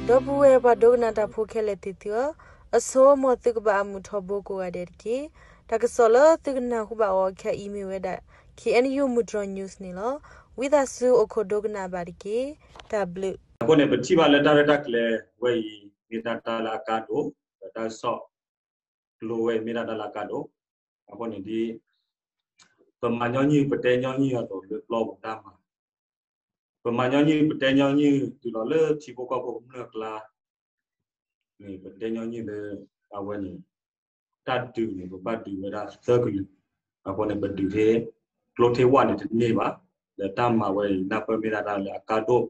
ဒီပုၢ်ဝဲၢ်ပှၤဒိကနၣ်တၢ်ဖိခဲလၢာ်သ့ၣ်သုဧၢ, အဆိ မ်သုကဘၣ်အမုာ်ထီဘိကိးဂၤဒဲးတက့ၢ်. တၢ်ကစီၣ်လၢသုကနၢ်ဟူဘၣ်အီၤခဲအံၤမ့ၢ်ဝဲဒၣ် K N U မုၢ်တြီၤ news န့ၣ်လီၤ. ဝံသးစူၤအိၣ်ခိးဒိကနၣ်ဘၣ်တက့ၢ်. တၢ်ဘျုး. အဃိန့ၣ် ပထံၣ်ဘၣ်လၢတၢ်ရဲၣ်တၢ်ကျဲၤဝဲအံၤ မ့ၢ်ဒၣ်တၢ်လၢအကါဒိၣ်, ဒီးတၢ်ကစီၣ်ကျိၤဝဲအံၤမ့ၢ်ဒၣ်တၢ်လၢအကါဒိၣ်. အဃိန့ၣ်ဒ် ပမၤညီနုၢ် ပတဲညီနုၢ်အသိးလၢပျီပူၤတၢ်မၤ ပမၤညီနုၢ် ပတဲညီနုၢ် တုၤလီၤလၢထံဖိကီၢ်ဖိကမျၢၢ်အကျါန့ၣ် ပတဲညီနုၢ်လၢ အဝဲန့ၣ် တၢ်ဒုးန့ၣ် ပဘၣ်ဒုးဝဲဒၣ်သၢကလုာ်. အဃိန့ၣ် ပဒုးထဲ ကျိထဲဝၣ်န့ၣ်တန့ၢ်ဘၣ်. ဒီးတၢ်မၤဝဲအံၤ နၢ်ပၢၢ်မ့ၢ်ဒၣ်တၢ်လၢအကါဒိၣ်,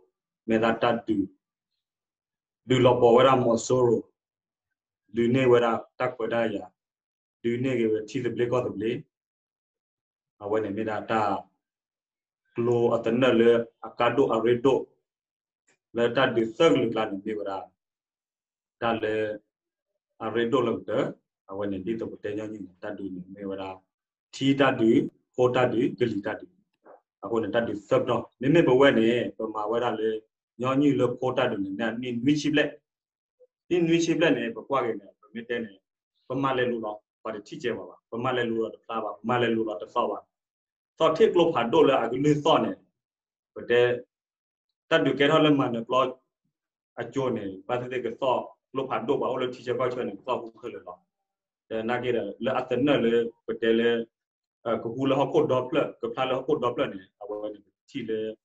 မ့ၢ်ဒၣ်တၢ်ဒုး ဒုးလီၤပှီၢ်ဝဲဒၣ်မီၤစိရိၤ, ဒုးန့ၢ်ဝဲဒၣ်တၢ်ခွဲးတၢ်ယာ်, ဒုးန့ၢ်က့ၤဝဲထံသဘျ့ကီၢ်သဘျ့. အဝဲန့ၣ်မ့ၢ်ဒၣ်တၢ် ကျိအသနၢၣ်လၢအကါဒိၣ်အရ့ဒိၣ် လၢတၢ်ဒုးသၢကလုာ်အကျါန့ၣ် မ့ၢ်ဝဲဒၣ် တၢ်လၢ အရ့ဒိၣ်လၢကတၢၢ်. အဝဲန့ၣ်ဒ်သိးပတဲညီနုၢ်န့ၣ် တၢ်ဒုးန့ၣ်မ့ၢ်ဝဲဒၣ် ထံတၢ်ဒုး, ခိတၢ်ဒုး, ကလံၤတၢ်ဒုး. အဃိန့ၣ် တၢ်ဒုးသၢပတီၢ် မ့မ့ၢ်ပဝဲန့ၣ် ပမၤဝဲဒၣ်လၢ ညီနုၢ်လၢခိတၢ်ဒုးန့ၣ် နံၣ်နွံဆံဘျဲၣ် နံၣ်နွံဆံဘျဲၣ်န့ၣ် ပကွၢ်က့ၤန့ၣ် ပမ့ၢ်တဲန့ၣ် ပမၤလဲၤလိၤလီၤ ပှၤတထံၣ်ကဲဘၣ်ဘၣ်, ပမၤလဲၤလိၤလီၤတဖျါဘၣ်, ပမၤလဲၤလိၤလီၤတသီၣ်ဘၣ်. သီၣ်ထံၣ်ကျိဖးဒိၣ်လၢအကလုၢ်သီၣ်န့ၣ် ပတဲ တၢ်ဒုးကဲထီၣ်လၢမၤနၢၤပျီ အကၠိန့ၣ် ဘၣ်သ့ၣ်သ့ၣ်ကသီၣ်ကျိဖးဒိၣ် ပှၤအိၣ်လၢထံဆၢကီၢ်ဆၢန့ၣ် ကသီၣ်ဟူခဲလၢာ်လီၤ. ဒီးနာ်က့ဒီး လၢအသနၢၣ်လၢပတဲလၢ ကဟူလၢဟီၣ်ခိၣ်ဒီဖျၢၣ် ကဖျါလၢဟီၣ်ခိၣ်ဒီဖျၢၣ်န့ၣ် အဝဲန့ၣ် ပထံၣ်လၢ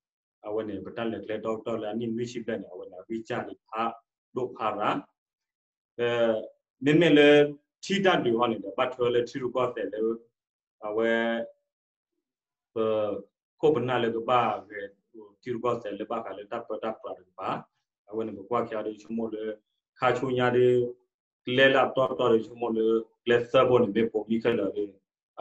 အဝဲန့ၣ် ပတၢ်လဲၤကျဲဒီကတီၢ်လၢအနံၣ်နွံဆံဘျဲၣ်န့ၣ် အဝဲန့ၣ် အဂံၢ်စၢ်ဒံးဖးဒိၣ်ဖးရၤ ဒီး မ့မ့ၢ်လၢထံတၢ်ဒုးအံၤန့ၣ်ဒီး ဘၣ်ထွဲလၢထံရူၢ်ကီၢ်သဲးလၢ အဝဲ ပ ခိၣ်ပနၢ်လၢကဘၣ်ဂဲၤထံရူၢ်ကီၢ်သဲးလၢဘၣ်ဃးလၢတၢ်ပၢတၢ်ပြးတကပၤ, အဝဲန့ၣ်ပကွၢ်ခဲအံၤဒီး ဆိကမိၣ်လၢ ခါဆူညါဒီး ကျဲလၢအပတီၢ်ပတီၢ်ဒီး ဆိကမိၣ်လၢ ကျဲသၢဘိန့ၣ် မ့ၢ်ပိာ်မံခဲလၢာ်ဒီး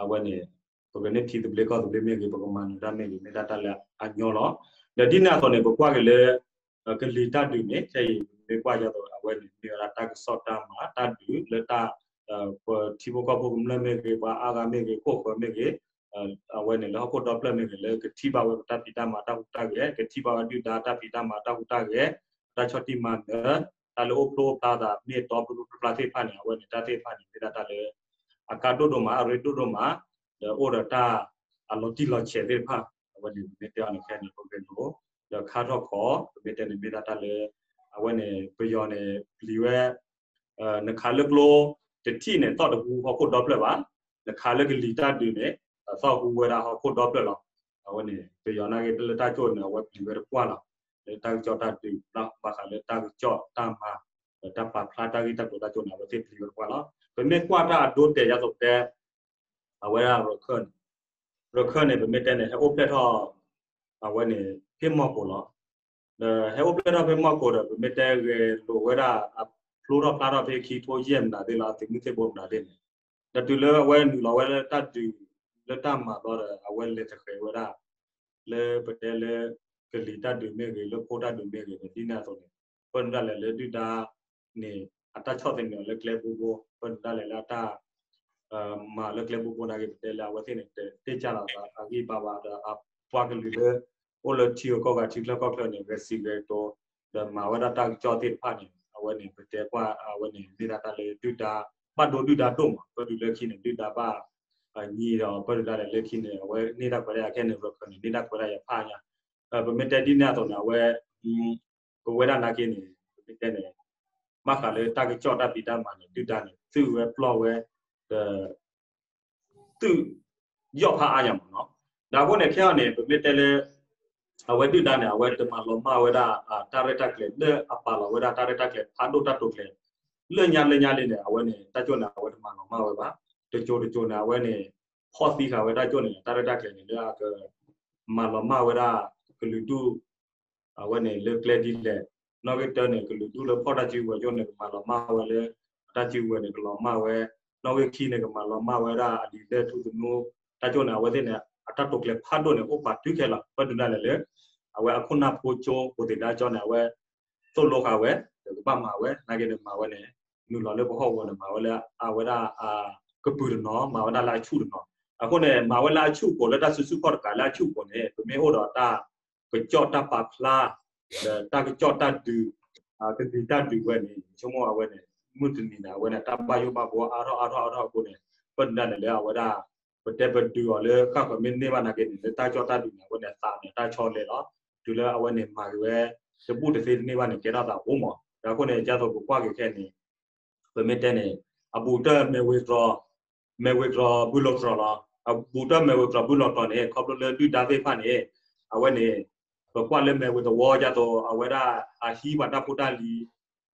အဝဲန့ၣ် ပကန့ၢ်ထံသဘျ့ကီၢ်သဘျ့မ့ၢ်ဂ့ၤ ပကမၤနၢၤတၢ်မ့ၢ်ဂ့ၤ မ့ၢ်ဒၣ်တၢ်လၢအညီလီၤ. ဒီးဒ်န့ၣ်အသိးန့ၣ် ပကွၢ်က့ၤလၢ ကလံၤတၢ်ဒုးန့ၣ် ခဲအံၤမ့ၢ်ကွၢ်ယသိး အဝဲန့ၣ် မ့ၢ်ဝဲဒၣ်တၢ်ကစီၣ်တၢ်မၤတၢ်ဒုးလၢတၢ် ပထံဖိကီၢ်ဖိကမျၢၢ်မ့ၢ်ဂ့ၤ ပှၤအါဂၤမ့ၢ်ဂ့ၤ ခိၣ်ဃၢၤမ့ၢ်ဂ့ၤ အဝဲန့ၣ် လၢဟီၣ်ခိၣ်ဒီဖျၢၣ်မ့ၢ်ဂ့ၤ လၢကထံၣ်ဘၣ်ဝဲပတၢ်ဖံးတၢ်မၤတၢ်ဟူးတၢ်ဂဲၤ ကထံၣ်ဘၣ်ဝဲဒုၣ်ဒါတၢ်ဖံးတၢ်မၤတၢ်ဟူးတၢ်ဂဲၤ တၢ်ဆီၣ်တံၢ်မၤနၢၤ တၢ်လၢအိၣ်ဖျိအိၣ်ဖျါသး မ့ၢ်တီပျိပျိဖျါသ့ၣ်တဖၣ်န့ၣ် အဝဲန့ၣ် တၢ်သ့ၣ်တဖၣ်န့ၣ် မ့ၢ်ဒၣ်တၢ်လၢ အကါဒိၣ်ဒိၣ်မး အရ့ဒိၣ်ဒိၣ်မး ဒီးအိၣ်ဒီးတၢ် အလီၤတံၢ်လီၤဆဲးသ့ၣ်တဖၣ် အဝဲန့ၣ် ပမ့ၢ်တဲအီၤန့ၣ် ခဲအံၤန့ၣ် ပဂဲၤလိာ် ဒီးခါထီၣ်ခီ ပမ့ၢ်တဲန့ၣ် မ့ၢ်ဒၣ်တၢ်လၢ အဝဲန့ၣ် ပယီၤန့ၣ် ပျံၤဝဲ နခးလၢကျိ တထံၣ်န့ၣ် သီၣ်တဟူဟီၣ်ခိၣ်ဒီဖျၢၣ်ဘၣ်, နခးလၢကလံၤတၢ်ဒုးန့ၣ် သီၣ်ဟူဝဲဒၣ်ဟီၣ်ခိၣ်ဒီဖျၢၣ်လီၤ. အဝဲန့ၣ် ပယီၤနာ်က့လၢတၢ်ကၠိၣ်န့ၣ် အဝဲပျံၤဝဲတကွၢ်လီၤ. လၢတၢ်ကစီၣ်တၢ်ဒုး ဘၣ်ဃးလၢတၢ်ကစီၣ်တၢ်မၤ ဒီးတၢ်ပာ်ဖျါတၢ်ဂ့ၢ်တၢ်ကျိၤတၢ်ကၠိၣ်န့ၣ် အဝဲသ့ၣ်ပျံၤဝဲတကွၢ်လီၤ. ပမ့ၢ်ကွၢ်တၢ်အဒိတဲာ်ယသိးတဲ အဝဲဒၣ်ရခၢၣ်န့ၣ် ရခၢၣ်န့ၣ် ပမ့ၢ်တဲန့ၣ် ဟဲအိၣ်ဖျဲၣ်ထီၣ် အဝဲန့ၣ် ဖ့ၣ်မီၢ်ကိးလီၤ. ဒီးဟဲအိၣ်ဖျဲၣ်ထီၣ်ဖ့ၣ်မီၢ်ကိးဒီး ပမ့ၢ်တဲဂဲၤလိာ်ဝဲဒၣ် အဖျိထီၣ်ဖျါထီၣ်ဖဲခံထိယဲၢ်မနုၤသ့ၣ်လီၤ အသုးမုၢ်သ့ၣ်ဘိမနုၤသ့ၣ်န့ၣ် ဒီးတုၤလၢအဝဲနုာ်လီၤဝဲလၢတၢ်ဒုး လၢတၢ်မၤဘျီဒီး အဝဲလဲၤသဃဲးဝဲဒၣ် လၢပတဲလၢ ကလံၤတၢ်ဒုးမ့ၢ်ဂ့ၤ လၢခိတၢ်ဒုးမ့ၢ်ဂ့ၤ ဒီးဒ်န့ၣ်အသိးန့ၣ် ပၢၢ်နုာ်ဒၣ်လဲာ်လၢဒုၣ်ဒါန့ၣ် အတၢ်ဆီၣ်သနံးအီၤလၢကျဲဘိဘိ ပၢၢ်နုာ်ဒၣ်လဲာ်လၢအတၢ် မၤလၢကျဲဘိဘိနာ်က့ ပတဲလၢအဝဲသ့ၣ်န့ၣ် တ့ၢ်ကၢ်လီၤသးအဂံၢ်ဘါဘၣ်ဒီး အပှၤကလုာ်လၢ အိၣ်လၢထံဂၤကီၢ်ဂၤထံချၢကီၢ်ချၢန့ၣ် ဂဲၤစံးဂဲၤကတိၤ ဒီးမၤဝဲဒၣ်တၢ်ကစီၣ်သ့ၣ်တဖၣ်န့ၣ် အဝဲန့ၣ် ပတဲကွၢ်အဝဲန့ၣ် မ့ၢ်ဒၣ်တၢ်လၢဒုၣ်ဒါ ဘၣ်ဒိဒုၣ်ဒါဒိၣ်မး ပၢၢ်တုၤလၢခံန့ၣ် ဒုၣ်ဒါဘၣ် ညီဒီးပၢၢ်တုၤဒၣ်လဲာ်လၢခံန့ၣ် အဝဲန့ၢ်တၢ်ခွဲးတၢ်ယာ်ခဲန့ၣ် ရခၢၣ်န့ၣ် န့ၢ်တၢ်ခွဲးတၢ်ယာ်ဖးညါ ပမ့ၢ်တဲဒ်န့ၣ်အသိးန့ၣ် အဝဲ ပဝဲဒၣ်နာ်က့န့ၣ် ပမ့ၢ်တဲန့ၣ် ဘၣ်ဃးလၢတၢ်ကစီၣ်တၢ်ဖံးတၢ်မၤန့ၣ် ဒုၣ်ဒါန့ၣ် သုးဝဲပျီၢ်ဝဲ ဒီး သုး ယီၣ်ဖးအါညါမးနီၤ. ဒီးအဃိန့ၣ် ခဲအံၤန့ၣ် ပမ့ၢ်တဲလၢ အဝဲဒုၣ်ဒါန့ၣ် အဝဲတမၤလီၤမၢ်ဝဲဒၣ် တၢ်ရဲၣ်တၢ်ကျဲၤလၢအပာ်လီၤဝဲဒၣ် တၢ်ရဲၣ်တၢ်ကျဲၤဖးဒိၣ်တၢ်တိာ်ကျဲၤ လၢညါလၢညါလံန့ၣ် အဝဲန့ၣ် တၢ်ကၠိၣ်န့ၣ် အဝဲတမၤလီၤမၢ်ဝဲဘၣ်. တကၠိၣ်တကၠိၣ်န့ၣ် အဝဲန့ၣ် ဖီၣ်သံဃာ်ဝဲတၢ်ကၠိၣ်န့ၣ် တၢ်ရဲၣ်တၢ်ကျဲၤန့ၣ် လၢအက မၤလီၤမၢ်ဝဲဒၣ် ကလုာ်ဒူၣ် အဝဲန့ၣ်လၢကျဲဒ်လဲၣ်, နီၣ်ဂံၢ်တၢန့ၣ် ကလုာ်ဒူၣ်လၢဖီၣ်တၢ်စုကဝဲၤကၠိၣ်န့ၣ် ကမၤလီၤမၢ်ဝဲလၢ တၢ်စုကဝဲၤန့ၣ် ကလီၤမၢ်ဝဲ, နီၣ်ဂံၢ်ခံန့ၣ် ကမၤလီၤမၢ်ဝဲဒၣ်အလံာ်လဲၢ်ထူသနူ တၢ်ကၠိၣ်န့ၣ် အဝဲသ့ၣ်န့ၣ် အတၢ်တိာ်ကျဲၤဖးဒိၣ်န့ၣ် အိၣ်ပာ်တုၤခဲလၢာ် ပၢၢ်တုၤဒၣ်လဲာ်လၢ အဝဲအခိၣ်နၢ်ဖိကၠိ ဖိသ့ၣ်ဒါကၠိၣ်န့ၣ် အဝဲ သိၣ်လိဃာ်ဝဲ ဒီးကဘၣ်မၤဝဲ, နာ်က့န့ၣ်မၤဝဲန့ၣ် နုာ်လီၤလၢပဟီၣ်ကဝီၤန့ၣ် မၤဝဲလၢအဝဲဒၣ် ကပုာ်တနီၤ မၤဝဲဒၣ်လၢအဆူၣ်တနီၤ. အဃိန့ၣ် မၤဝဲလၢအဆူၣ်ကိာ် လၢတၢ်စုဆူၣ်ခီၣ်တကးလၢအဆူၣ်ကိာ်န့ၣ် ပမ့ၢ်အိၣ်ဒီးတၢ်ကစီၣ်တၢ်ပာ်ဖျါ ဒီးတၢ်ကစီၣ်တၢ်ဒုး ကလံၤတၢ်ဒုးဝဲန့ၣ် ဆိကမိၣ်အဝဲန့ၣ် မုၢ်တနံၤန့ၣ် အဝဲန့ၣ် တၢ်ဘၣ်ယိၣ်ဘၣ်ဘှီအါထီၣ်အါထီၣ်အါထီၣ်အဃိန့ၣ် ပၢၢ်ဒုးဒၣ်လဲာ်လၢအဝဲဒၣ် ပတဲပဒုးအီၤလၢဃၣ်ဃၢၤမ့ၢ်န့ၢ်ဘၣ်နာ်က့န့ၣ် လၢတၢ်ကၠီၣ်တၢ်ဒုးန့ၣ် အဝဲန့ၣ်သးန့ၣ် တၢ်ဆီလဲလီၤ. တုၤလၢအဝဲန့ၣ်မၤက့ၤဝဲ တဘူၣ်တသ့တန့ၢ်ဘၣ်န့ၣ် ကဲထီၣ်သးအိၣ်မး. ဒီးအဃိန့ၣ် ဒ်သိးပကွၢ်က့ၤခဲအံၤန့ၣ် ပမ့ၢ်တဲန့ၣ် အဘူးကတၢၢ်မဲၤဝ့ၤတြီ မဲၤဝ့ၤတြီဘုလီၤတြီလီၤ. အဘူးကတၢၢ်မဲၤဝ့ၤတြီဘုလီၤတြီန့ၣ် ခီဖျိလၢဒုၣ်ဒါသ့ၣ်တဖၣ်န့ၣ် အဝဲန့ၣ် ပကွၢ်လၢမဲၤဝ့ၤတဝီ ဒ်သိး အဝဲဒၣ် အဟံးပှၤတၢ်ဖိတၢ်လံၤ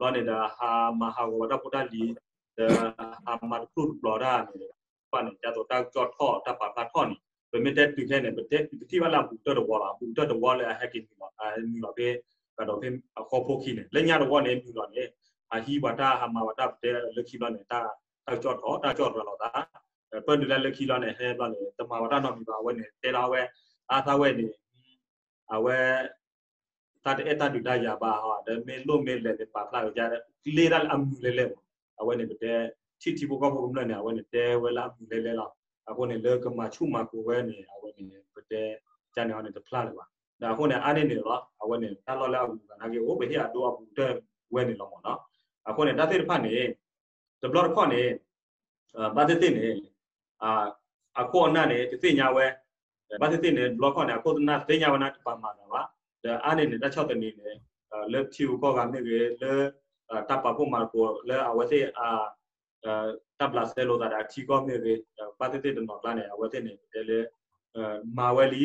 ဘျီန့ၣ်ဒီး ဟးမၤဟးဂီၤပှၤတၢ်ဖိတၢ်လံၤ ဒီးဟးမၤတပျုၢ်တပျီၤတၢ်န့ၣ် ဘၣ်န့ၣ် ဒ်သိးတၢ်ကၠီၣ်ထီၣ် တၢ်ပာ်ဖျါထီၣ်န့ၣ် ပမ့ၢ်တဲတုၤခဲန့ၣ် ပထံၣ်ဘၣ်လၢအဘူးကတၢၢ်တဝီလီၤ. အဘူးကတၢၢ်တဝီလၢအဟဲက့ၤနုာ်လီၤ နုာ်လီၤဖဲ ကဒီးဖဲအဃီဖိခံန့ၣ် လၢညါတဝီန့ၣ် နုာ်လီၤန့ၣ် အဟံးပှၤတၢ် ဟးမၤပှၤတၢ် ပတဲလၢခံဘျီန့ၣ် တၢ်ကၠီၣ်ထီၣ် တၢ်ကၠီၣ်ရၤလီၤသး ပၢၢ်ဒုးဒၣ်လၢခံဘျီန့ၣ် ဟဲဘျီန့ၣ် တမၤပှၤတၢ်နီတမံၤဘၣ်. အဝဲန့ၣ် တဲလီၤဝဲ အါသးဝဲန့ၣ် အဝဲ တၢ်တအဲၣ်တၢ်ဒုးတၢ်ယၤဘၣ်ဟီ ဒီးမ့ၢ်လိၣ်မ့ၢ်လဲၤန့ၣ် ပာ်ဖျါက့ၤ ကလဲၤဒၣ်လၢအမုာ်လဲၤလဲၣ်မး. အဝဲန့ၣ် ပတဲ ထံၣ်ထံဖိကီၢ်ဖိကမျၢၢ်န့ၣ် အဝဲန့ၣ် တဲဝဲလၢအမုာ်လဲၤလဲၣ်လီၤ. အဃိန့ၣ် လၢကမၤဆူၣ်မၤကိၤဝဲန့ၣ် အဝဲန့ၣ် ပတဲ ကန့ၣ်အီၤန့ၣ် တဖျါလၢၤဘၣ်. ဒီးအဃိန့ၣ် အါန့ၢ်န့ၣ်လီၤ အဝဲန့ၣ် တၢ်လီၢ်လၢအဂုၤအဂၤနာ်က့ အိၣ်ပဟ့ၣ်အဒိအဘူးကတၢၢ်ဝဲန့ၣ်လီၤမးနီၤ. အဃိန့ၣ် တၢ်သ့ၣ်တဖၣ်န့ၣ် တဘျီတခီၣ်န့ၣ် ဘၣ်သ့ၣ်သ့ၣ်န့ၣ် အခိၣ်အနၢ်န့ၣ် တသ့ၣ်ညါဝဲ, ဘၣ်သ့ၣ်သ့ၣ်န့ၣ် တဘျီတခီၣ်န့ၣ် အခိၣ်အနၢ်တသ့ၣ်ညါဝဲန့ၣ် တပာ်မၤလၢၤဘၣ်. ဒီးအါန့ၢ်န့ၣ် တၢ်ဆီၣ်သနံးန့ၣ် လၢထံဂုၤကီၢ်ဂၤမ့ၢ်ဂ့ၤ လၢ တၢ်ပာ်ဖှိၣ်မၤသကိးလၢအဝဲသ့ၣ် တၢ်ဘျးစဲလိာ်သးဒီးအထံကီၢ်မ့ၢ်ဂ့ၤ, ဘၣ်သ့ၣ်သ့ၣ်တနီၤကျါန့ၣ် အဝဲသ့ၣ်န့ၣ် ပတဲလၢ မၤဝဲလံ,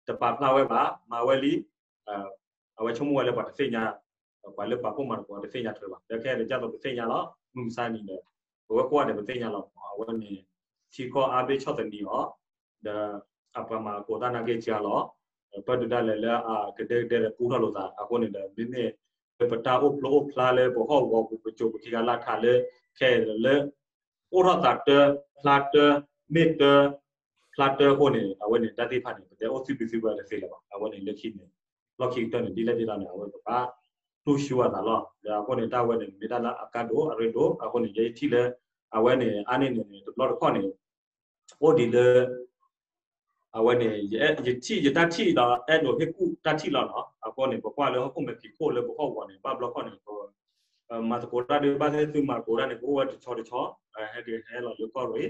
တပာ်ဖျါဝဲဘၣ်, မၤဝဲလံ, အဝဲဆိကမိၣ်ဝဲလၢပှၤတသ့ၣ်ညါ, ပှၤလၢပာ်ဖှိၣ်မၤသကိးတသ့ၣ်ညါထွဲဘၣ်. ဒီးခဲအံၤဒ်သိးပသ့ၣ်ညါလီၤ, မုၢ်မဆါနံၤဒီး ပဝဲကိးဂၤဒဲးပသ့ၣ်ညါလီၤ. အဝဲန့ၣ် ထံကီၢ်အါဘ့ၣ်ဆီၣ်သနံးအီၤ, ဒီးအပှၤမၤသကိးတၢ်နာ်က့စှၤလီၤ, ပၢၢ်ဒုးဒၣ်လဲာ်လၢအကဒဲကဒဲဒီးပူထီၣ်လိာ်သး, အဃိန့ၣ်ဒီး မ့မ့ၢ်လၢပတၢ်အိၣ်ဖျိအိၣ်ဖျါလၢပဟီၣ်ကဝီၤပူၤ ပစိၤပခံဂၤလၢထးလၢ ခဲအံၤလၢ အိၣ်ထီၣ်သးတၢ ဖျါတၢ မ့ၢ်တၢ ဖျါတၢအဃိန့ၣ် အဝဲန့ၣ်တၢ်သ့ၣ်တဖၣ်န့ၣ် ပတဲအိၣ်သုးဘျုးသုးဖှိၣ်တသ့လၢၤဘၣ်. အဝဲန့ၣ်လၢခံန့ၣ် လီၢ်ခံကတၢၢ်န့ၣ် ဒ်လဲၣ်ဒ်လဲၣ်န့ၣ် အဝဲပဘၣ်တူၢ်ဆူၣ်အသးလီၤ. ဒီးအဃိန့ၣ် တၢ်ဝဲန့ၣ် မ့ၢ်တၢ်လၢအကါဒိၣ်အရ့ဒိၣ်, အဃိန့ၣ် ယဲယထံၣ်လၢ အဝဲန့ၣ် အါန့ၢ်န့ၣ် တဘျီတခီၣ်န့ၣ် အိၣ်ဒံးလၢ အဝဲန့ၣ် ယထံၣ်ယတၢ်ထံၣ်ဒီး အဲၣ်ဒိးဟ့ၣ်ကူၣ်တၢ်ထံၣ်လီၤနီၤ. အဃိန့ၣ် ပကွၢ်လၢဟီၣ်ခိၣ်မဲာ်ဖံးခိၣ်လၢပဟီၣ်ကဝီၤန့ၣ် ဘၣ်ဘျီခီၣ်န့ၣ် မၤသကိးတၢ်ဒ်ဘၣ်သ့ၣ်သုးမၤသကိးတၢ်န့ၣ် ကအိၣ်ဝဲတဆီတဆီ, ဟဲက့ၤဟဲလီၤလၢကီၢ်ရ့ၣ်, ဘျ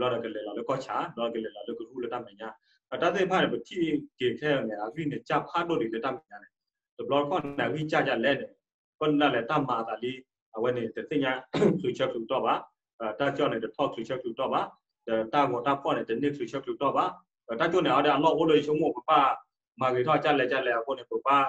ီဒီးကလဲၤလီၤလၢကီၢ်ဆၣ်, ဘျီကလဲၤလီၤလၢကရူၢ်လၢတၢ်မဲာ်ညါ, တၢ်သ့ၣ်တဖၣ်န့ၣ် ပထံၣ်က့ၤခဲအံၤန့ၣ် အဂံၢ်န့ၣ် စၢ်ဖးဒိၣ်ဒံးလၢတၢ်မဲာ်ညါန့ၣ်, တဘျီခီၣ်န့ၣ် အဂံၢ်စၢ်ဒ်လဲၣ်န့ၣ် ပၢၢ်ဒၣ်လဲာ်တၢ်မၤအသးလံ, အဝဲန့ၣ် တသ့ၣ်ညါ ချုးဆၢချုးကတီၢ်ဘၣ်, တၢ်ကၠီၣ်န့ၣ် တထီၣ်ချုးဆၢချုးကတီၢ်ဘၣ်, ဒီးတၢ်ဂီၤတၢ်ဖီၣ်န့ၣ် တန့ၢ်ချုးဆၢချုးကတီၢ်ဘၣ်, ဒီးတၢ်ကၠီၣ်န့ၣ် အဝဲဒၣ်အလီၢ်အိၣ်လၢယဆိကမိၣ် ပဘၣ်မၤဂ့ၤထီၣ်ကၢ်လဲၣ်ကၢ်လဲၣ်အဃိန့ၣ် ပဘၣ်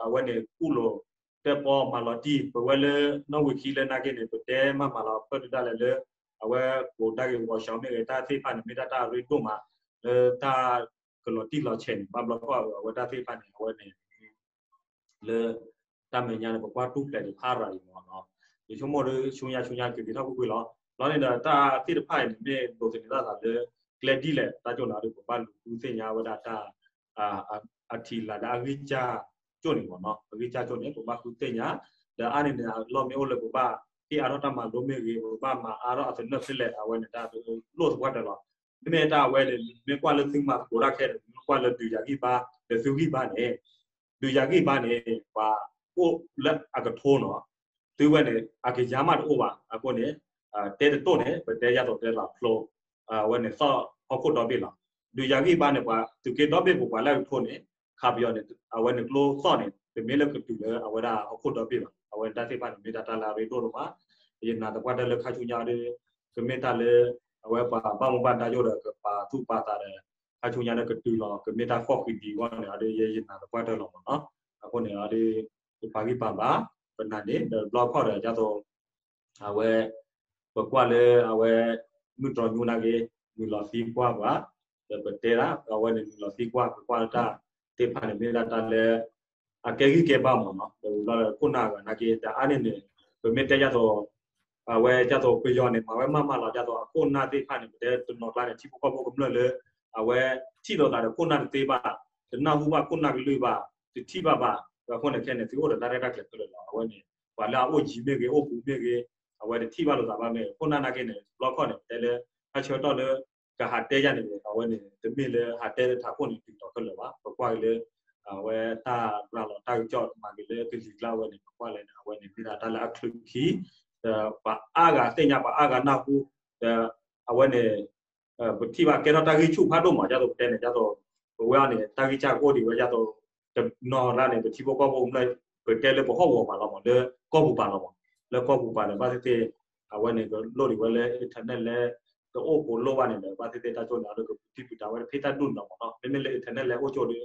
အဝဲန့ၣ် ကူၣ်လိာ် တဲပီမၤလီၤတံၢ် ပဝဲလၢနီၣ်ဝံာ်ခံလၢနာ်က့န့ၣ် ပတဲမၤမၤလီၤ ပၢၢ်ဒုးဒၣ်လဲာ်လၢ အဝဲကိးဒၣ်က့ၤ workshop မ့ၢ်ဂ့ၤ တၢ်သ့ၣ်တဖၣ်န့ၣ် မ့ၢ်ဒၣ်တၢ်အရ့ဒိၣ်မး လၢတၢ်ကလီၤတံၢ်လီၤဆဲးန့ၣ် ဘၣ်ဘျီခီၣ်အဝဲတၢ်သ့ၣ်တဖၣ်န့ၣ် အဝဲန့ၣ် လၢ တၢ်မဲာ်ညါန့ၣ် ပကွၢ်တူၢ်ဖျဲးဒံးဖးရၤအံၤမ့ၢ်နီၤ, ယဆိကမိၣ်ဒီး ဆူညါဆူညါက့ၤက့ၤထီၣ်ကွ့ၢ်ကွ့ၢ်လီၤ. လီၤန့ၣ်ဒီးတၢ်သ့ၣ်တဖၣ်အံၤန့ၣ် မ့ၢ်ဒိးသန့ၤထီၣ်သးလၢ ကျဲဒ်လဲၣ် တၢ်ကၠိၣ်န့ၣ်ဒီး ပဘၣ်လူၤဃုသ့ၣ်ညါဝဲဒၣ်တၢ် အထံလာ်ဒီးအဂံၢ်စၢ်ကၠိၣ်န့ၣ်မ့ၢ်နီၤ, အဂံၢ်စၢ်ကၠိၣ်န့ၣ် ပဘၣ်ဃုသ့ၣ်ညါ, ဒီးအါန့ၢ်န့ၣ် အလီၢ်မ့ၢ်အိၣ်လၢပဘၣ်ဟ့ၣ်အါထီၣ်တၢ်မၤလိမ့ၢ်ဂ့ၤ, ပဘၣ်မၤအါထီၣ်အသနၢၣ်ဖဲလဲၣ် အဝဲန့ၣ်တၢ်လိၣ်သပှၢ်တၢၢ်လီၤ. မ့မ့ၢ်တၢ်အဝဲန့ၣ် မ့ၢ်ကွၢ်လၢသုမၤသကိးတၢ်ခဲအံၤန့ၣ် မ့ၢ်ကွၢ်လၢဒုးယၤဂံၢ်ဘါ ဒီးသုဂံၢ်ဘါန့ၣ် ဒုးယၤဂံၢ်ဘါန့ၣ် ပှၤအိၣ်လၢအကထိနီၤ, သုဝဲန့ၣ် အကယၤမးတအိၣ်ဘၣ်. အဃိန့ၣ် တဲတတိၢ်န့ၣ် ပတဲယၤသိးတဲလီၤဖျိ အဝဲန့ၣ်သီၣ်ဟီၣ်ခိၣ်ဒီဘ့ၣ်လီၤ. ဒုးယၤဂံၢ်ဘါန့ၣ် ပှၤသုးက့ဒီဘ့ၣ်ပူၤ ပှၤလၢအကထိန့ၣ် ခးပယီၤန့ၣ် အဝဲန့ၣ်ကျိသီၣ်န့ၣ် တမ့ၢ်လၢကတုၤလၢအဝဲဒၣ်ဟီၣ်ခိၣ်ဒီဘ့ၣ်ဘၣ်. အဝဲတၢ်သ့ၣ်တဖၣ်န့ၣ် မ့ၢ်တၢ်တၢ်လၢအရ့ဒိၣ်ဒိၣ်မး, ယနာ်သပှၢ်တၢၢ်လၢခါဆူညါဒီး ကမ့ၢ်တၢ်လၢ အဝဲပှၤဘၣ်မူဘၣ်ဒါယိၣ်ဒီး ကပာ်သူၣ်ပာ်သးဒီး ခါဆူညါဒီးကတုၤလီၤ ကမ့ၢ်တၢ်ဃီၣ်ဃံးဒံးအဂီၢ်န့ၣ်ဒီး ယနာ်သပှၢ်တၢၢ်လီၤမ့ၢ်နီၤ. အဃိန့ၣ်ဒီး ပပာ်ဂံၢ်ပာ်ဘါ ပနာ်န့ၣ် ဒီးတဘျီခီၣ်ဒီး ဒ်သိး အဝဲ ပကွၢ်လၢအဝဲ မုၢ်တြီၤညူနာ်က့ နုာ်လီၤသံကွၢ်ပှၤ, ဒီးပတဲဒၣ် အဝဲန့ၣ်နုာ်လီၤသံကွၢ် ပကွၢ်တၢ်သ့ၣ်တဖၣ်န့ၣ် မ့ၢ်ဒၣ်တၢ်လၢ အကဲဂံၢ်ကဲဘါမ့ၢ်နီၤ, ဒီးဝံၤလီၤခိၣ်နၢ်အဂၤနာ်က့ တၢ်အါန့ၢ်န့ၣ် ပမ့ၢ်တဲဒ်သိး အဝဲဒ်သိးပယီၤန့ၣ် မၤဝဲမးမးလီၤ ဒ်သိးအခိၣ်နၢ်သ့ၣ်တဖၣ်န့ၣ် ပတဲတနီၤကျါန့ၣ် ထံဖိကီၢ်ဖိကမျၢၢ်လၢ အဝဲထံၣ်လိာ်သးဒီးခိၣ်နၢ်တသ့ဘၣ်, တနၢ်ဟူဘၣ်ခိၣ်နၢ်ကလုၢ်ဘၣ်, တထံၣ်ဘၣ်ဘၣ်, ဒီးအဃိန့ၣ်ခဲန့ၣ် သုအိၣ်ဒီးတၢ်ရဲၣ်တၢ်ကျဲၤခဲလၢာ်လီၤ. အဝဲန့ၣ် ပှၤလၢအအိၣ်ယံၤမ့ၢ်ဂ့ၤ အိၣ်ပူၤမ့ၢ်ဂ့ၤ, အဝဲတထံၣ်ဘၣ်လိာ်သးဘၣ်မ့ၢ် ခိၣ်နၢ်နာ်က့န့ၣ် တဘျီခီၣ်န့ၣ် ပတဲလၢ ဟးဆၢကတီၢ်လၢ ကဟးတဲယၤန့ၣ် အဝဲန့ၣ် တမ့ၢ်လၢဟးတဲလၢထးခိၣ်န့ၣ် တုၤတီၤခဲလၢာ်ဘၣ်. ပကွၢ်က့ၤလၢ အဝဲတၢ်ရၤလီၤ တၢ်ကစီၣ်မၤက့ၤလၢကလံၤကျါဝဲန့ၣ် ပကွၢ်လဲၣ်န့ၣ် အဝဲန့ၣ် မ့ၢ်ဒၣ်တၢ်လၢအချုးခံ ဒီးပှၤအါဂၤသ့ၣ်ညါ ပှၤအါဂၤနၢ်ဟူ ဒီးအဝဲန့ၣ် ပထံၣ်ဘၣ်ကဲထီၣ်တၢ်ဂံၢ်ဆူၣ်ဖးဒိၣ်မး ဒ်သိးပတဲန့ၣ် ဒ်သိး ပဝဲအံၤန့ၣ် တၢ်ဂံၢ်စၢ်ကအိၣ်ဒံးဝဲ ဒ်သိး တနီၤကျါန့ၣ် ပထံဖိကီၢ်ဖိကမျၢၢ် ပတဲလၢပဟီၣ်ကဝီၤပၤလီၤမး လၢကီၢ်ပူၤပၤလီၤမး လၢကီၢ်ပူၤပၤဒီး ဘၣ်သ့ၣ်သ့ၣ် အဝဲန့ၣ် ကလိၣ်ဒံးဝဲလၢ internet လၢ တအိၣ်ကိးလိၣ်ဘၣ်န့ၣ်ဒီး ဘၣ်သ့ၣ်သ့ၣ်တၢ်ကၠိန့ၣ် အဒိကပထံၣ်ပတးဝဲတဖ့ၣ်တၢ်ဒူၣ်န့ၣ်လီၤမးနီၤ မ့မ့ၢ်လၢ internet လဲၤအိၣ်ကၠိဒီး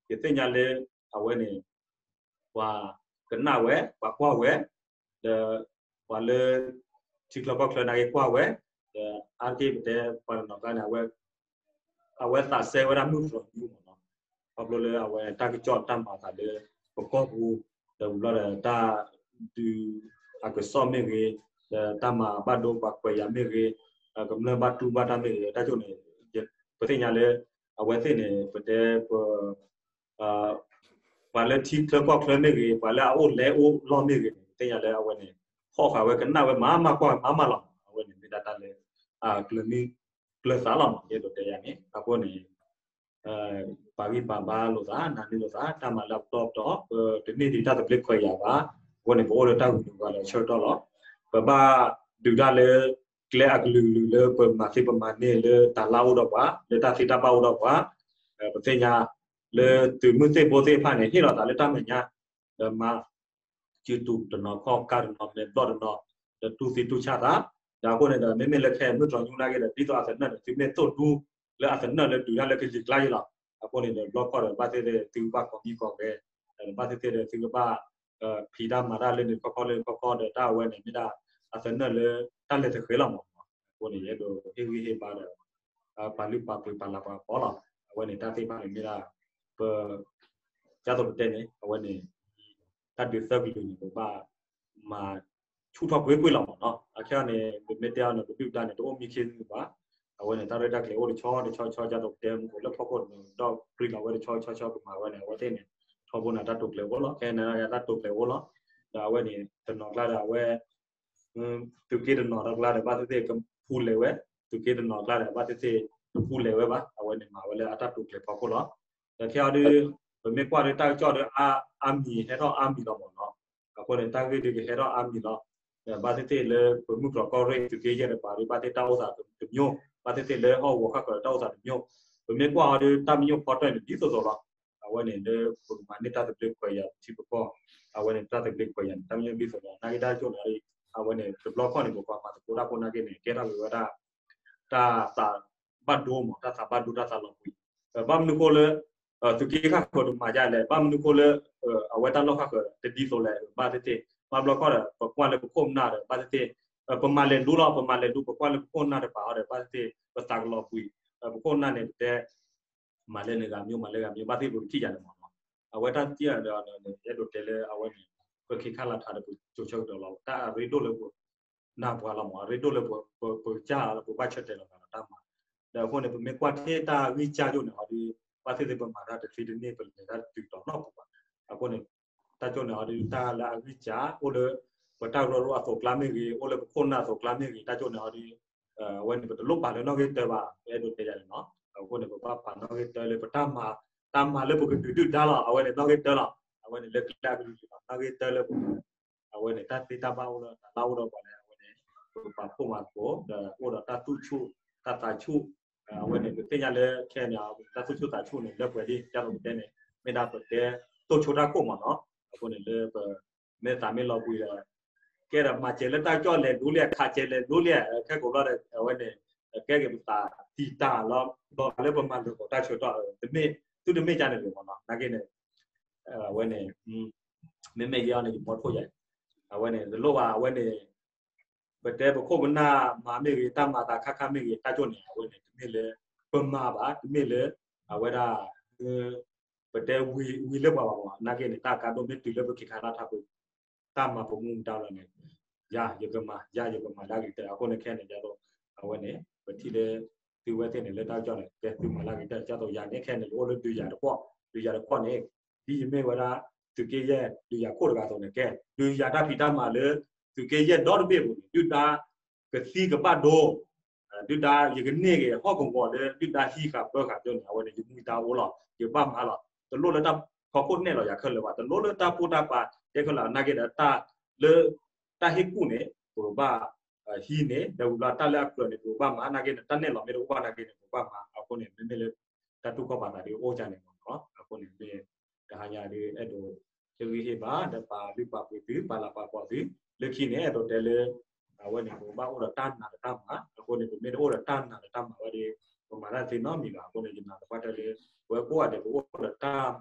ယသ့ၣ်ညါလၢ အဝဲန့ၣ် ပှၤကနၣ်ဝဲ ပှၤကွၢ်ဝဲ ဒီး ပှၤလၢ ထံချၢကီၢ်ချၢနာ်က့ကွၢ်ဝဲ ဒီးအါတက့ၢ်ပတဲပှၤတနီၤကျါန့ၣ် အဝဲသးစဲဝဲဒၣ်မုၢ်တြီၤညူမးနီၤ ခီဖျိလၢအဝဲတၢ်ကစီၣ်တၢ်မၤသးလၢ ပကီၢ်ပူၤ ဒီးဝံၤဘျီဒီးတၢ်ဒုးအကစီၣ်မ့ၢ်ဂ့ၤ ဒီးတၢ်မၤဘၣ်ဒိပှၤကွဲးယၤမ့ၢ်ဂ့ၤ ကမျၢၢ်ဘၣ်တူၢ်ဘၣ်တၢ်မ့ၢ်ဂ့ၤ တၢ်ကၠိန့ၣ် ပသ့ၣ်ညါလၢ အဝဲသ့ၣ်န့ၣ် ပတဲပ ပှၤလၢထံချၢကီၢ်ချၢမ့ၢ်ဂ့ၤ ပှၤလၢအအိၣ်လဲအိၣ်လီၢ်မ့ၢ်ဂ့ၤန့ၣ် ပသ့ၣ်ညါလၢအဝဲန့ၣ် ဟီၣ်ဃာ်ဝဲကနၣ်ဝဲမၤမၤကွၢ်မၤမၤလီၤ အဝဲန့ၣ်မ့ၢ်ဒၣ်တၢ်လၢ ကျၢၤမံကျၢၤသးလီၤမး ယအဲၣ်ဒိးတဲယၤန့ၣ် အဃိန့ၣ် ပာ်ဂံၢ်ပာ်ဘါလိာ်သး နာ်န့ၢ်လိာ်သး တၢ်မၤလၢအပတီၢ်ပတီၢ် ပတန့ၢ်ဒံးတၢ်သဘျ့ခွဲးယာ်ဘၣ် အဃိန့ၣ် ပအိၣ်လၢတၢ်ဂုၤဂၤလၢအဆၢကတီၢ်လီၤ ပဘၣ်ဒုးတၢ်လၢ ကျဲအကလုာ်ကလုာ်လၢပမၤသ့ပမၤန့ၢ်လၢတၢ်လၢအိၣ်ဒီးပှၤ လၢတၢ်သ့တၢ်ဘၣ်အိၣ်ဒီးပှၤ ပသ့ၣ်ညါ လၢသုးမုၢ်သ့ၣ်ဘိသ့ၣ်တဖၣ်န့ၣ် ဟ့ၣ်လီၤသးလၢတၢ်မဲာ်ညါ ဒီးမၤ စုတူာ်တနီၤခီၣ်ကၢ်တနီၤမဲာ်ဘျီၣ်တနီၤ ဒီးတူၢ်သံတူၢ်ဆၣ်သး ဒီးအဃိန့ၣ်ဒီး မ့မ့ၢ်လၢခဲအံၤမုၢ်တြီၤညူနာ်က့ဒီး ဒ်သိးအသနၢၣ်န့ၣ် သုမ့ၢ်သိၣ်ဒူ လၢအသနၢၣ်လၢဒုးတၢ်လၢကလံၤကျါယံၤလီၤ အဃိန့ၣ်ဒီး ဘျီခီၣ်ဒီး ဘၣ်သ့ၣ်သ့ၣ်သုကဘၣ်ကိးမံၤကိးဂၤ ဒီးဘၣ်သ့ၣ်သ့ၣ်ဒီးသုကဘၣ် ဖံးတၢ်မၤတၢ်လၢန့ၣ်ခီခီလၢခီခီဒီး တၢ်အဝဲန့ၣ်မ့ၢ်ဒၣ် အသနၢၣ်လၢတၢ်လဲၤတဃဲၤလီၤမး အဃိန့ၣ် ယအဲၣ်ဒိးဟ့ၣ်ဂံၢ်ဟ့ၣ်ဘါဒီး ပာ်လုၢ်ပာ်ပှ့ၤပာ်လၤပှၤကပီၤလီၤ အဝဲန့ၣ်တၢ်သ့ၣ်တဖၣ်န့ၣ်မ့ၢ်ဒၣ် ပ ကၢ်သိးပတဲန့ၣ် အဝဲန့ၣ် တၢ်ဒုးသၢကလုာ်န့ၣ် ပဘၣ်မၤဆူၣ်ထီၣ်ကွ့ၢ်ကွ့ၢ်လီၤမးနီၤ အခဲအံၤန့ၣ် ပမ့ၢ်တဲအီၤန့ၣ် ပဒုၣ်ပဒါန့ၣ် တအိၣ်မံခ့မံဘၣ် အဝဲန့ၣ်တၢ်ရဲၣ်တၢ်ကျဲၤအိၣ်တဆီတဆီတဆီ ဒ်သိးပတဲမူခိၣ်လၢဖီခိၣ်န့ၣ် ဒီးပြံလီၤဝဲတဆီဆီဆီ ကမၤဝဲန့ၣ် အဝဲသ့ၣ်န့ၣ် ထီဘိန့ၣ်တၢ်တိာ်ကျဲၤအိၣ်လီၤ ခဲအံၤန့ၣ်တၢ်တိာ်ကျဲၤအိၣ်လီၤ ဒီးအဝဲန့ၣ် တနီၤကျါဒီးအဝဲ သုးက့တနီၤကျါဒီး ဘၣ်သ့ၣ်သ့ၣ်ကဖူလဲၤဝဲ, သုးက့တနီၤကျါဒီး ဘၣ်သ့ၣ်သ့ၣ်တဖူလဲၤဝဲဘၣ်, အဝဲန့ၣ်မၤဝဲလၢအတၢ်တိာ်ကျဲၤဖီခိၣ်လီၤ. ဒီးခဲအံၤဒီး ပမ့ၢ်ကွၢ်ဒီးတၢ်ကစီၣ်ဒီး အါမံၤဟဲထီၣ်အါမံၤလီၤမ့ၢ်နီၤ, အဃိန့ၣ် တၢ်ဂ့ၢ်ဒုးကဟဲထီၣ်အါမံၤလီၤ. ဒီးဘၣ်သ့ၣ်သ့ၣ်လၢပမုၢ်တြီၤကီၢ်ရ့ၣ် သုးက့ယဲၢ်တပၤဒီး ဘၣ်သ့ၣ်တၢ်အိၣ်သးတမျိုး, ဘၣ်သ့ၣ်သ့ၣ်လၢဟီၣ်ကဝီၤဃၣ်ဃၢၤတၢ်အိၣ်သးတမျိုး, ပမ့ၢ်ကွၢ်အီၤဒီး တၢ်မံညီၣ်ဖီတၢၢ်န့ၣ် ဒ်သိးသိးလီၤ. အဝဲန့ၣ်လၢပကမၤန့ၢ်တၢ်သဘျ့ခွဲးယာ်ပထံပကီၢ်, အဝဲန့ၣ်တၢ်သဘျ့ခွဲးယာ်န့ၣ် တၢ်မံညီၣ်ဒ်သိးလီၤ. နာ်က့တၢ်ကၠိၣ်န့ၣ် အဝဲန့ၣ်တဘျီခီၣ်န့ၣ် ပပှၤမၤသကိးတၢ်ဖိနာ်က့န့ၣ် ကဲထီၣ်က့ၤဝဲဒၣ် တၢ်သးဘၣ်ဒိမး, တၢ်သးဘၣ်ဒိတၢ်သးလီၤပှံၤ, ဘၣ်မနုၤဃိလၢ သုးက့ဃၣ်ဃၢၤတမၤဒ်လဲၣ်, ဘၣ်မနုၤဃိလၢ အဝဲတၢ်လီၢ်ဃၣ်ဃၢၤတဒ်သိးလဲၣ်, ဘၣ်သ့ၣ်သ့ၣ် ဘၣ်ဘျီခီၣ်ဒီး ပကွၢ်လၢပခိၣ်ပနၢ်ဒီး ဘၣ်သ့ၣ်သ့ၣ် ပမၤလဲၤဒိလီၤ, ပမၤလဲၤဒိ ပကွၢ်လၢပခိၣ်ပနၢ်တပၤအီၤဒီး ဘၣ်သ့ၣ်သ့ၣ် ပသးကလီၤပှံၤ, ပခိၣ်ပနၢ်န့ၣ် ပတဲ မၤလၢန့ၣ်ဂၤမျိုး မၤလၢဂၤမျိုး ဘၣ်သ့ၣ်သ့ၣ်ပကထံၣ်ယၤန့ၣ်မးနီၤ. အဝဲတၢ်သံအီၤဒီး အဲၣ်ဒိးတဲလၢအဝဲန့ၣ် ပက့ၤခါလီၤထးဒီးပကၠိဆၢကတီၢ်လီၤ. တၢ်အရ့ဒိၣ်လၢပ နၢ်ပှၤလီၤမး, အရ့ဒိၣ်လၢပကစၢ်လီၤ, ပဘၣ်ဆၢတဲာ်လီၤသးဒီးတၢ်မၤ. ဒီးအဃိန့ၣ် ပမ့ၢ်ကွၢ်ထဲတၢ်ဂံၢ်စၢ်ယိၣ်န့ၣ်အီၤဒီး ဘၣ်သ့ၣ်သ့ၣ်ပမၤတၢ်တချံတန့ၢ် ပလဲၤတၢ်တတုၤတီၤနီတပူၤဘၣ်. အဃိန့ၣ် တၢ်ကၠိၣ်န့ၣ်အီၤဒီး တၢ်လၢအဂံၢ်စၢ် အိၣ်လၢ ပတၢ်ရၢရိၣ်အသိးကျါမ့ၢ်ဂ့ၤ, အိၣ်လၢပခိၣ်ပနၢ်အသိးကျါမ့ၢ်ဂ့ၤ, တၢ်ကၠိၣ်န့ၣ်အီၤဒီး အဝဲန့ၣ် ပတလိၣ်ပာ်လၢနီၣ်ဂံၢ်တၢဘၣ်, ပအဲၣ်ဒိးတဲယၤန့ၣ်နီၤ. အဃိန့ၣ် ပဘၣ်ပာ်နီၣ်ဂံၢ်တၢလၢပတၢ်မၤ, တၢ်မၤလၢပကဒုးဒုၣ်ဒါလီၤ, အဝဲန့ၣ်နီၣ်ဂံၢ်တၢလီၤ. အဝဲန့ၣ်လၢကျဲအကလုာ်ကလုာ်လီၤ, နီၣ်ဂံၢ်တၢလၢပ အဝဲန့ၣ် တၢ်သ့တၢ်ဘၣ်အိၣ်ဒီးတၢ်လၢအိၣ်ဒီးပှၤန့ၣ် အဝဲန့ၣ် ပကပာ်ဖှိၣ်မၤသကိး ဒီးအိၣ်ဒီးတၢ်သူၣ်ဆူၣ် တၢ်သးဆူၣ်, အဝဲန့ၣ် ပသ့ၣ်ညါလၢခဲအံၤန့ၣ် တၢ်သူၣ်ဆူၣ်သးဆူၣ်န့ၣ် လၢပှဲၤဒ် ဒ်သိးပတဲန့ၣ် မ့ၢ်ဒၣ်ပတဲတိၢ်ဆိတၢ်ခိၣ်မးနီၤ. အဃိန့ၣ်လၢပ မ့ၢ်သးမ့ၢ်လီၤဘှံးဒီး ကဲဒီးမၤစဲးလၢတၢ်ကၠီၣ်လဲၤဒိလံ, ခးစဲးလဲၤဒိလံ, ခဲကိးဘျီဒီး အဝဲန့ၣ် ကဲက့ၤပသးတံာ်တာ်လီၤ, ဒီးလၢပမၤလိာ်သကိးတၢ်ဆၢကတီၢ် သုတမ့ၢ်ကန့ၣ်ဂ့ၤမးနီၤ. နာ်က့န့ၣ် အဝဲန့ၣ် မ့မ့ၢ်ယဲအီၤန့ၣ် ယမီထိၣ်ယၤ, အဝဲန့ၣ် တလိၣ်ဘၣ် အဝဲန့ၣ် ပတဲပခိၣ်ပနၢ်မၤမ့ၢ်ဂ့ၤ, တၢ်မၤသးခါခါမ့ၢ်ဂ့ၤ, တၢ်ကၠိၣ်န့ၣ် အဝဲန့ၣ် တမ့ၢ်လၢပမၤဘၣ်, တမ့ၢ်လၢ အဝဲဒၣ် ပတဲဝံၤလၢပှၤဘၣ်မး, နာ်က့န့ၣ် တၢ်ကါဒိၣ်မ့ၢ်တုၤလၢပက့ၤခါလၢထးပူၤ တၢ်မၤပမူပဒါလီၤန့ၣ် ယၤယကမၤ, ယၤယကမၤလၢအဂ့ၤကတၢၢ်. အဃိန့ၣ်ခဲန့ၣ် ယၤဒီး အဝဲန့ၣ် ပထံၣ်လၢ သုဝဲသ့ၣ်န့ၣ် လၢတၢ်ကစီၣ်န့ၣ် ကဲသုမၤလၢအဂ့ၤကတၢၢ်. ဒ်သိးယၤန့ၣ် ခဲန့ၣ် ယအိၣ်လၢဒုးယၤတခီၣ်, ဒုးယၤတခီၣ်န့ၣ် ဒ်ယမ့ၢ်ဝဲဒၣ် သုးက့ယဲၢ် ဒုးယၤခိၣ်တဂၤအသိးန့ၣ် ကဲ ဒုးယၤတၢ်ဖံးတၢ်မၤလၢ သုးက့ယဲၢ်ဒီတဘ့ၣ်အပူၤန့ၣ် ဒုၣ်ဒါ ကသံကဘၣ်ဒိ ဒုၣ်ဒါယကန့ၢ်က့ၤဟီၣ်ကဝီၤလၢ ဒုၣ်ဒါဟံးဃာ်ပၢဃာ်ကၠိၣ်န့ၣ် အဝဲန့ၣ် ယမူဒါအိၣ်လီၤ, ယဘၣ်မၤလီၤ. တလိၣ်လၢတၢ် ဟီၣ်ခိၣ်နဲၣ်လီၤယၤခဲလၢာ်ဘၣ်, တလိၣ်လၢတၢ်ပိၢ်တၢ်ပၤ ကဲခဲလၢာ် နာ်က့ဒီး တၢ်လၢ တၢ်ဟ့ၣ်ကူၣ်န့ၣ် ပကဘၣ်ဟံးန့ၢ်, ဒီးဝံၤဘျီတၢ်လၢအကြၢးန့ၣ် ပကဘၣ်မၤ, နာ်က့န့ၣ် တၢ်နဲၣ်လီၤမ့ၢ်တအိၣ်ဘၣ်နာ်က့န့ၣ် ပကဘၣ်မၤ, အဃိန့ၣ် မ့မ့ၢ်လၢ တၢ်တူၢ်ခီၣ်ပာ်သးဒ်အိၣ်ကန့ၣ်မ့ၢ်နီၤ, အဃိန့ၣ်မ့ၢ် တဟါညါဒ်အဲၣ်ဒိး ဟ့ၣ်ဂံၢ်ဟ့ၣ်ဘါ ဒီးပာ်လုၢ်ပာ်ပှ့ၤသု ပာ်လၤပာ်ကပီၤသု, လၢခံန့ၣ် အဲၣ်ဒိးတဲလၢ အဝဲန့ၣ် ပကဘၣ်အိၣ်ဒီးတၢ်နာ်ဒီးတၢ်မၤ, အဃိန့ၣ် ပမ့ၢ်တအိၣ်ဒီးတၢ်နာ်ဒီးတၢ်မၤဝဲဒီး ပမၤတၢ်သ့နီတမံၤဘၣ်, အဃိန့ၣ် ယနာ်သပှၢ်တၢၢ်လၢ ပဝဲကိးဂၤဒဲးပအိၣ်ဒီးတၢ်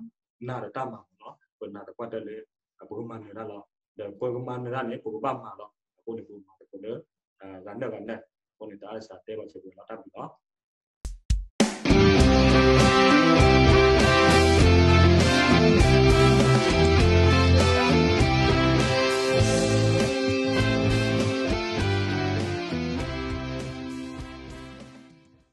နာ်ဒီးတၢ်မၤမ့ၢ်နီၤ, ပနာ်သပှၢ်တၢၢ်လၢ ပကမၤနၢၤတၢ်လီၤ, ဒီးပကမၤနၢၤတၢ်န့ၣ် ပကဘၣ်မၤလီၤ, အဃိန့ၣ် ပကမၤသကိးလၢ ဂၤနၢၤဂၤနၢၤ, အဃိန့ၣ် တၢ်အစးတဲဘၣ်စ့ၢ်ကီးလီၤ, တၢ်ဘျုးလီၤ.